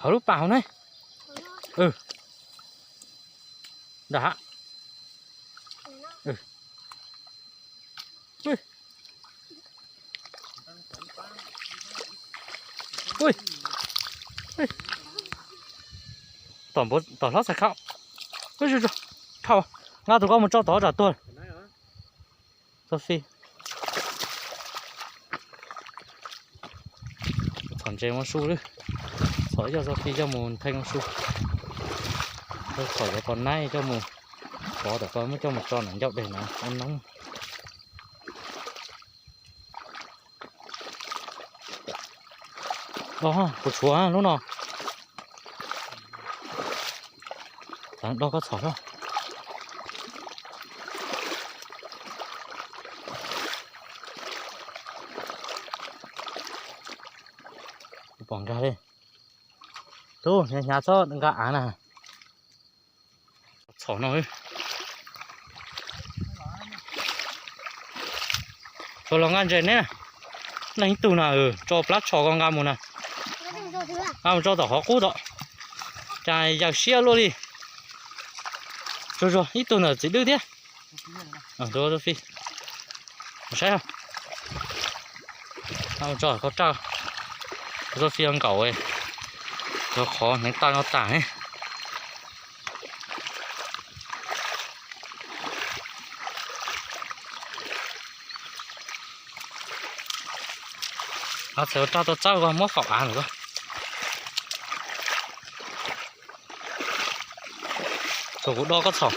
Thov lub pas hauv ne. Nram ha. Tom hlob txhais khau. Dhau, nqa tus ko mus tso tod tsam tuag. Sophie, txhom ntses ua su lawm. Txhom ib co Sophie coj mus nthee ua su. Txhom cov pos naib coj mus pov tom ko muab coj mus tso nram ncauj dej na ua noob. Kuv tshuav lub no. Txav do koj txhom xwb. Kuv pom nkag li. Tub, hnyav hnyav txhob nqa av na. Txhom no. Tsuas los nqa ntses neb na. Leej ib tug na, tso plab tsho ko nqa mus na. Nqa mus tso tom qhov qub tod. Cas yawm siab luaj li. Tsuag tsuag ib tug ntawm txiv dwb thiab. Tus Sophie, saib, tso koj raj, tus Sophie nkaum, tus qhov hneev tag no tas ne. Txhais ua raj tuaj txawb ko muab faum av lawm ko. Tsuas kuv do koj txhom.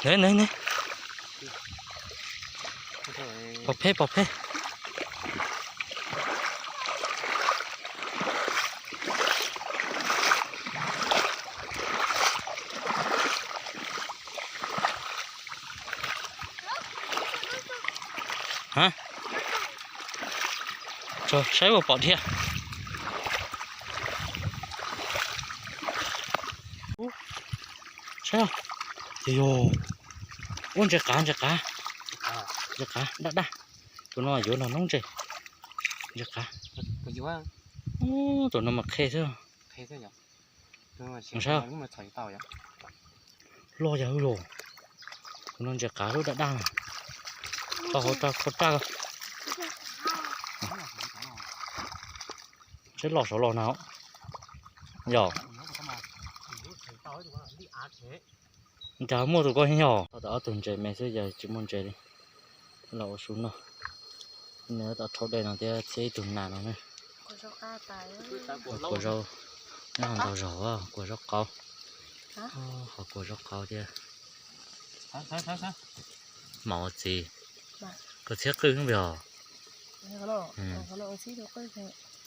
Ne ne ne. Pov pheej, pov pheej. Ha, saib ua pom dhia. Saib, yog, ua ntses qav, ntses qav, ntses qav daj daj. Tus no yuav noj noob ntses. Ntses qav. Tus no mas qhe xwb. Saib, loj yag hwj los. Tus no ntses qav lub daj daj. Tau hauv raj, hauv raj. Saib loj saud los na. Yog, cas muaj tus ko yog. Tau ob tug ntses me xwb, yog tsis muaj ntses li. Los ua su noj. Nws tau rhaub dej no thiab txhiab ib tug nas no ne. Kuam zaub, nyob hauv ntau zaug, kuam zaub qaub. Qhov kuam zaub qaub thiab. Maum txiv, koj txhiab qwj npig os.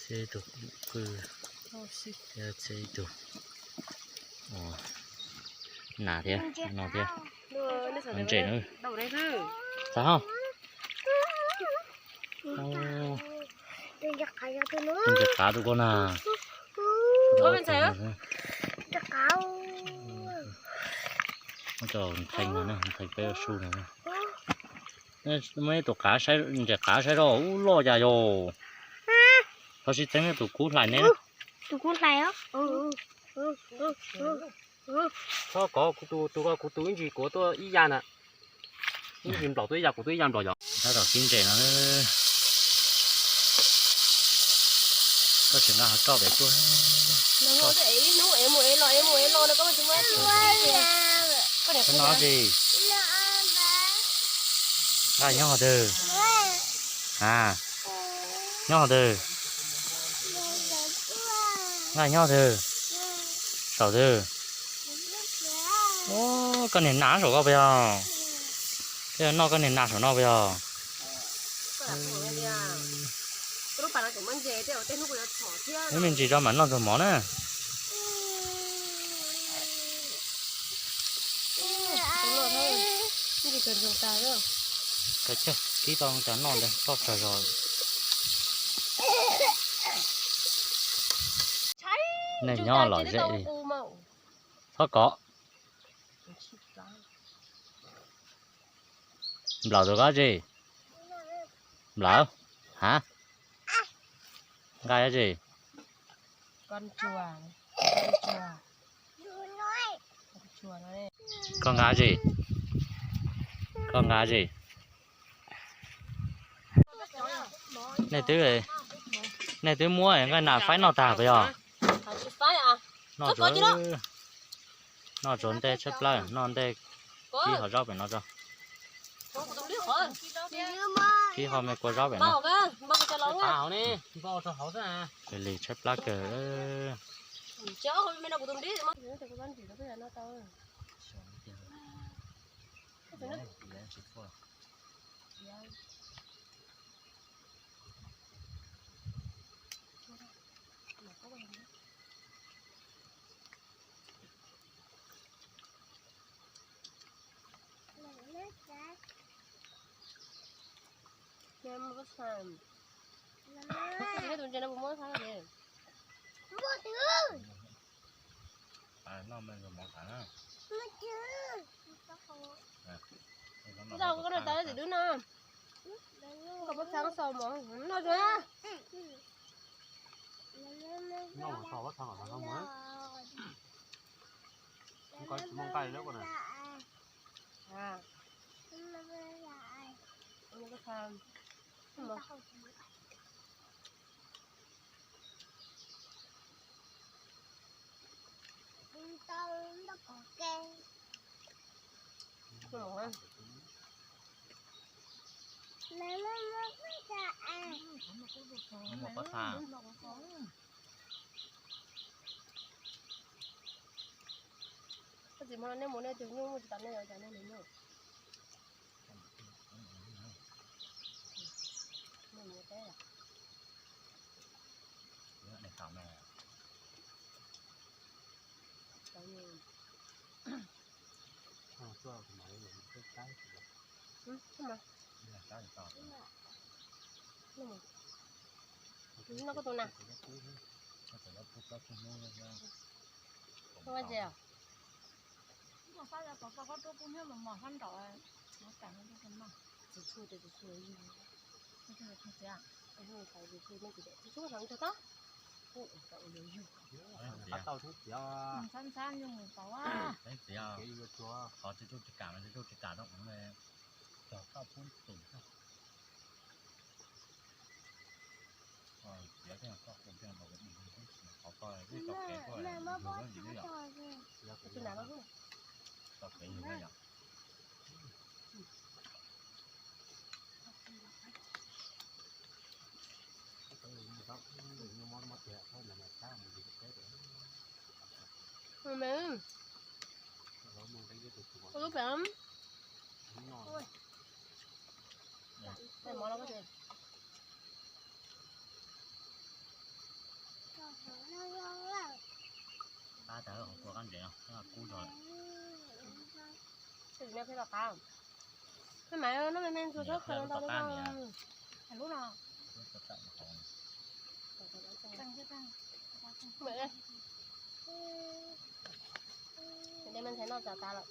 Txhiab ib tug qwj thiab txhiab ib tug nas thiab no thiab. Ntses na. Xav ho. Tus ntses qav tus ko na. Muab coj nthee no, nthee peb ua su no. Muaj ib tug qav, ntses qav saib zoj ub loj cas yog. Txhob sib txeeb, tus kub hlais neb. Tus kub hlais os. Txhob kov, tus ko kuv tus ib ntsis kuv tuaj ib yam na. Ib ntsis nplaum tuaj ib yam, kuv tuaj ib yam nplaum yom. Tab tom kib ntses no. Koj tsis nqa hov roj pem tuaj. Koj no tsis nqa nyob twg? A, nyob twg? Nqa nyob twg? Saum twg? Koj niag nas saum koj puas yog? Koj yuav noj koj niag nas saum no puas yog? Ib me ntsis tso mam noj txog mov na. Kib tau cov noj ntawd toj tsag zog. Nej nyob lom zem li. Txhob kov. Nplawm tus koj tsi? Nplawm? Ha? Nqa tsi? Koj nqa tsi? Koj nqa tsi? Nej twb, nej twb muab nqaij nas faib noj tag puas yog? Noj tsuav, noj tsuav ntej tshaib plab, noj ntej kib ho zaub pem no tso. Kib ho me kua zaub pem no. Li tshaib plab kawg. Noj koj noj tas tim dub no. Koj puas txhab xaus mov noj tsuav. Noj mov xaus puas txhab kom noj mov. Koj tsis muaj nqaij lawm koj na. Koj txiv muab nej mus nej tus nyuj muaj tsis tas nej cov nej nws nyuj. No koj tus na. Koj ua tsi? Tsis tshua, tsis tshua. Tsis tshua, tsis tshua. Qhov tsis tshua tsis kam, tsis tshua tsis kam rau. Qab tag hauv kua qab ntsev no, kub zog lawm. Lub no. Ntxhais noj tas tas lawm.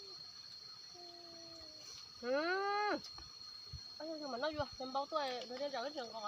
Mas noj yuav npau tuaj, nws tej zaum ib tseem nqos.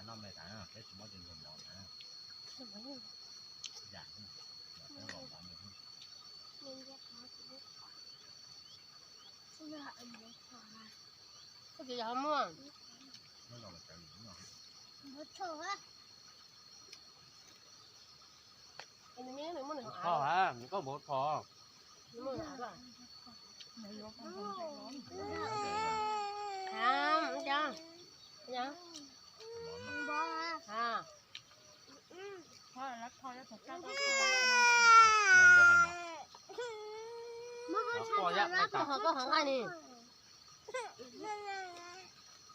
Noj me tas, peb tsis muab cov ntsuag mov tas. Koj txiv yog ho muaj. Koj muab nws ho. Koj ho koj ho nqaij ni.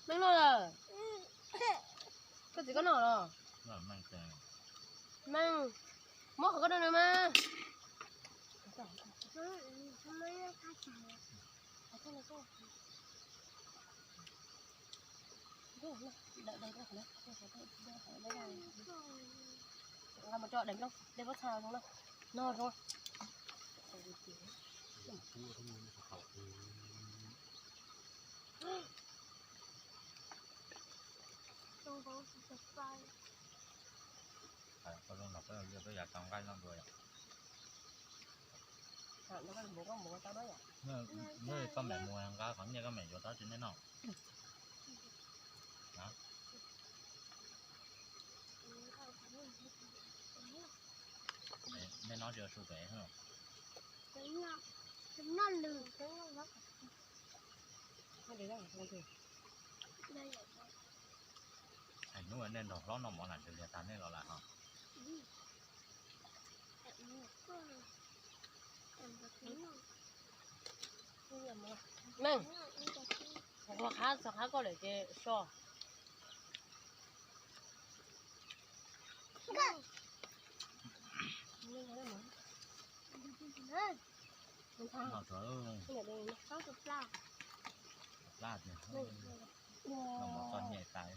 Meej noj lawm. Koj txiv koj noj los? Meej, muab qhov koj noj no mas. Nqa mus tso daim nplooj, daim pob txha zoo na. No zoo. Koj mem mus nqa qhov nyiaj koj mem yuav tau tsis nej noj. Nej noj tsis su pem. Hnub nej nrog hlob noj mov lam nws liag tas nej los lawm ho. Meej, qhov qab txog qab koj lawm ces so. Noj tsuag, plab tiag, noj mov txoj nyem tas.